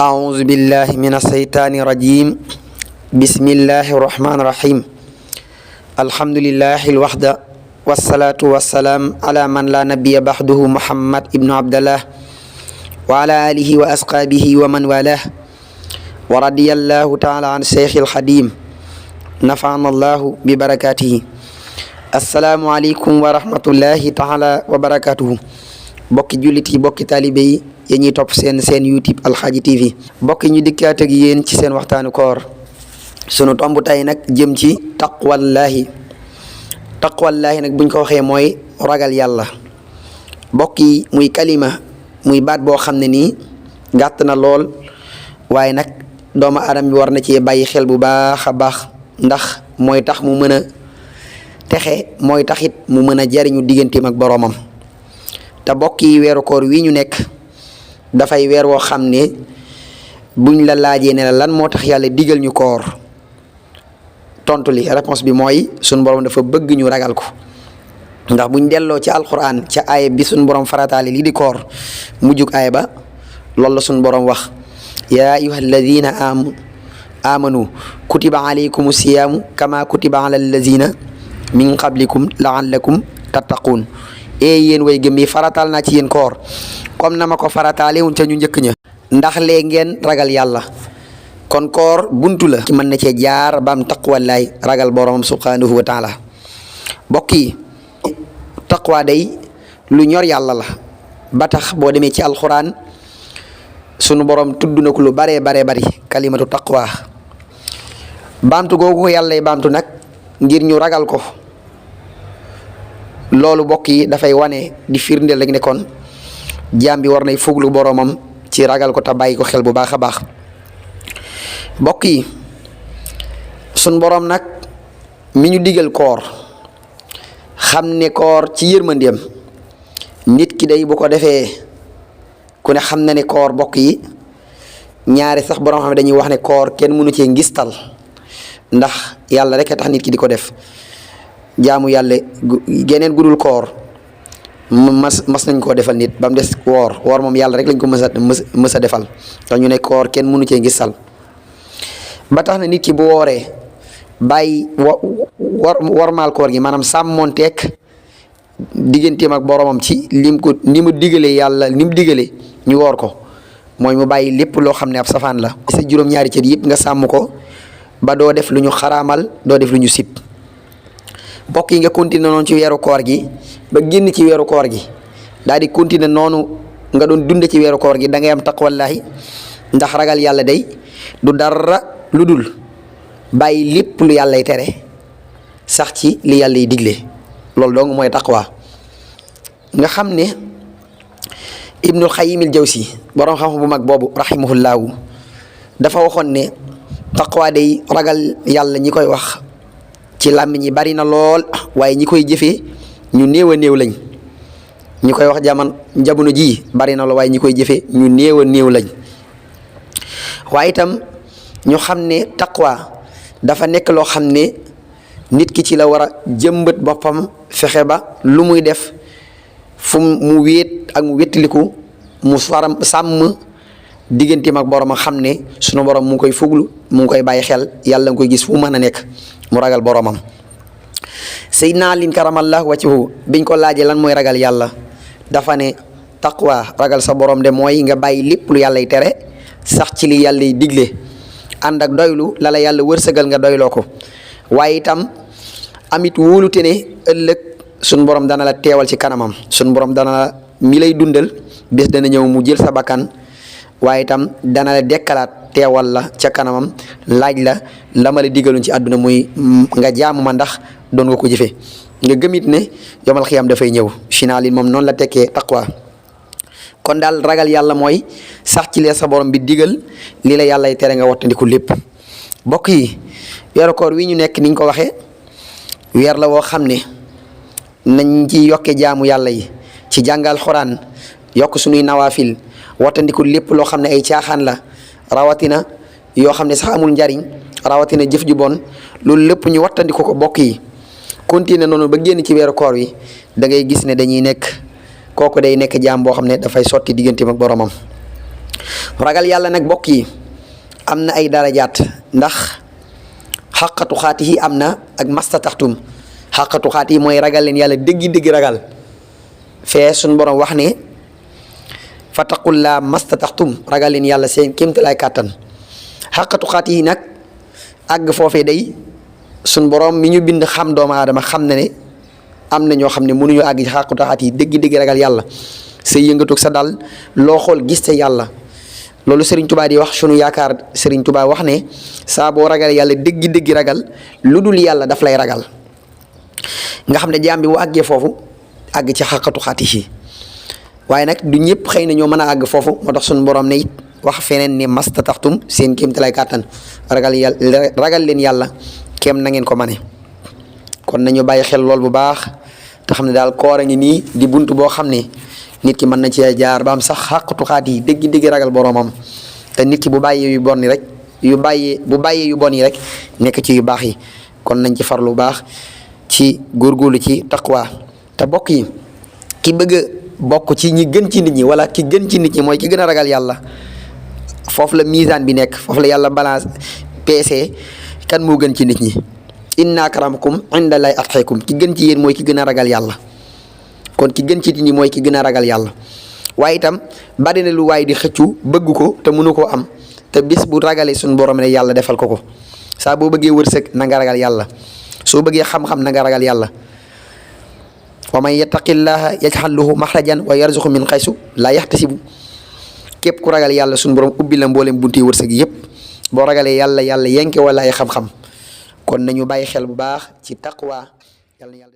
أعوذ بالله من الشيطان الرجيم بسم الله الرحمن الرحيم الحمد لله الوحدة والصلاة والسلام على من لا نبي بعده محمد ابن عبد الله وعلى آله وأصحابه ومن والاه ورضي الله تعالى عن الشيخ الخديم نفعنا الله ببركاته السلام عليكم ورحمة الله تعالى وبركاته bokki jullit yi bokki taalibe yi yéen ñuy topp seen YouTube Alxaaji TV bokki ñu dikkaat ak yéen ci seen waxtaanu koor sunu tomb tay nag jëm ci taqwallaahi nag buñ ko waxee mooy ragal yàlla bokki muy kalima muy baat boo xam ne nii gàtt na lool waaye nag doomu aadama bi war na cee bàyyi xel bu baax a baax ndax mooy tax mu mën a texe mooy taxit mu mën a jariñu digganteem ak boroomam te bokk yi weeru koor wii ñu nekk dafay weer woo xam ne buñ la laajee ne la lan moo tax yàlla digal ñu koor tontu li réponse bi mooy suñu borom dafa bëgg ñu ragal ko ndax buñ delloo ci alquran ca aaya bi suñu borom farataale lii di koor mujjug aaya ba loolu la suñu borom wax yaa ayyuha alladina amanu kutiba alaykum siyaamu kama kutiba ala alladina min qablikum laallakum tattaqun yéen way gëm yi farataal naa ci yéen koor comme na ma ko farataale woon ca ñu njëkk ña ndax lee ngeen ragal yàlla kon koor buntu la ci mën na cee jaar ba am taqwallaay ragal boromam subhanahu wa taala mbokk yi taqwa day lu ñor yàlla la ba tax boo demee ci alxuraan sunu borom tudd na ko lu baree bari kalimatu taqwa baamtu googu ko yàlla baamtu nag ngir ñu ragal ko loolu bokk yi dafay wane di firndeel rek ne kon jaam bi war nay fuglu boromam ci ragal ko te bàyyi ko xel bu baax a baax bokk yi sun borom nag mi ñu digal koor xam ne koor ci yërmandeem nit ki day bu ko defee ku ne xam na ne koor bokk yi ñaari sax borom xam ne dañuy wax ne koor kenn mënu cee ngistal ndax yàlla rek a tax nit ki di ko def jaamu yàlla geneen gudul koor mas nañ koo defal nit ba mu des woor moom yàlla rek lañ ko mës a defal tax ñu ne koor kenn mënu cee ngistal ba tax na nit ki bu wooree bàyyi warmaal koor gi maanaam sàmmonteeg digganteem ak boromam ci ni mu digalee yàlla ni mu digalee ñu woor ko mooy mu bàyyi lépp loo xam ne ab safaan la sa juróom-ñaari cër yëpp nga sàmm ko ba doo def lu ñu xaraamal doo def lu ñu sib mbokk yi nga continuer noonu ci weeru koor gi ba génn ci weeru koor gi daal di continuer noonu nga doon dunde ci weeru koor gi da ngay am taqwallaahi ndax ragal yàlla day du dara lu dul bàyyi lépp lu yàllay tere sax ci li yàlla yi digle loolu dong mooy taqwa nga xam ne ibnul xayimil jawsi borom xam-xam bu mag boobu rahimahullaahu dafa waxoon ne taqwa day ragal yàlla ñi koy wax ci làmmiñ ñi bari na lool waaye ñi koy jëfee ñu néew a néew lañ ñi koy wax jamono ji bari na lool waaye ñi koy jëfee ñu néew a néew lañ waaye itam ñu xam ne taqwa dafa nekk loo xam ne nit ki ci la war a jëmbat boppam fexe ba lu muy def fu mu wéet ak mu wéttaliku mu faram sàmm digganteem ak borom a xam ne sunu borom mu ngi koy fuglu mu ngi koy bàyyi xel yàlla nga koy gis fu mën a nekk mu ragal boromam Seydina Ali karamallahu wajhahu biñ ko laajee lan mooy ragal yàlla dafa ne taqwa ragal sa borom de mooy nga bàyyi lépp lu yàllay tere sax ci li yàllay digle ànd ak doylu la yàlla wërsëgal nga doyloo ko waaye itam amit wóolute ne ëllëg sunu borom dana la teewal ci kanamam sunu borom dana la mi lay dundal bés dana ñëw mu jël sa bakkan waaye itam dana la dekkalaat teewal la ca kanamam laaj la ma la digaloon ci àdduna muy nga jaamu ma ndax doon nga ko jëfee nga gëmit ne yomal xiyam dafay ñëw finaalin moom noonu la tekkee taqwa kon daal ragal yàlla mooy sax ci lee sa borom bi digal lii la yàllay tere nga wattandiku lépp mbokk yi weeru koor wi ñu nekk niñ ko waxee weer la woo xam ne nañ ci yokke jaamu yàlla yi ci jàngal xuraan yokk suñuy nawaafil wattandiku lépp loo xam ne ay caaxaan la rawatina yoo xam ne sax amul njariñ rawatina jëf ju bon loolu lépp ñu wattandiku ko bokk yi continuer noonu ba génn ci weeru koor wi da ngay gis ne dañuy nekk kooku day nekk jaam boo xam ne dafay sotti digganteem ak boromam ragal yàlla nag bokk yi am na ay darajaat ndax xaqatu xaati yi am na ak mastataxtum xaqatu xaati yi mooy ragal leen yàlla dëggi ragal fee suñ borom wax ne fattaqullaa mastataxtum ragal leen yàlla seen kéemtalaay kàttan xaqatu xaati yi nag àgg foofee day suñ borom mi ñu bind xam doomu aadama xam na ne am na ñoo xam ne mënuñu àgg ci xaqatu xaati yi dëggi ragal yàlla sa yëngatu sa dal loo xool gis te yàlla loolu Serigne Touba di wax sunu yaakaar Serigne Touba wax ne saa boo ragal yàlla dëggi ragal lu dul yàlla daf lay ragal nga xam ne jaam bi bu àggee foofu àgg ci xaqatu xaati yi waaye nag du ñëpp xëy na ñoo mën a àgg foofu moo tax sunu borom ne it wax feneen ne mastataxtum seen kéemtalaay kàttan ragal leen yàlla kéem na ngeen ko mane kon nañu bàyyi xel lool bu baax te xam ne daal koor a ngi nii di bunt boo xam ne nit ki mën na cee jaar ba am sax xaqatu xaat yi dëggi ragal boromam te nit ki bu bàyyee yu bon yi rek bu bàyyee yu bon yi rek nekk ci yu baax yi kon nañ ci farlu bu baax ci góorgóorlu ci taqwa te bokk yi ki bëgg a bokk ci ñi gën ci nit ñi wala ki gën ci nit ñi mooy ki gën a ragal yàlla foofu la misaan bi nekk foofu la yàlla balance peese kan moo gën ci nit ñi inna akramakum indallahi atqakum ki gën ci yéen mooy ki gën a ragal yàlla kon ki gën ci nit ñi mooy ki gën a ragal yàlla waaye itam bari na lu waay di xëccu bëgg ko te mënu koo am te bis bu ragalee suñu borom ne yàlla defal ko saa boo bëggee wërsëg na nga ragal yàlla soo bëggee xam-xam na nga ragal yàlla wa man yattaqillaha yaj'al lahu maxrajan wa yarzuqhu min xaysu laa yaxtasibu képp ku ragal yàlla suñu borom ubbi la mboolem bunti wërsëg yépp boo ragalee yàlla yenke wala ay xam-xam kon nañu bàyyi xel bu baax ci taqwa yàlla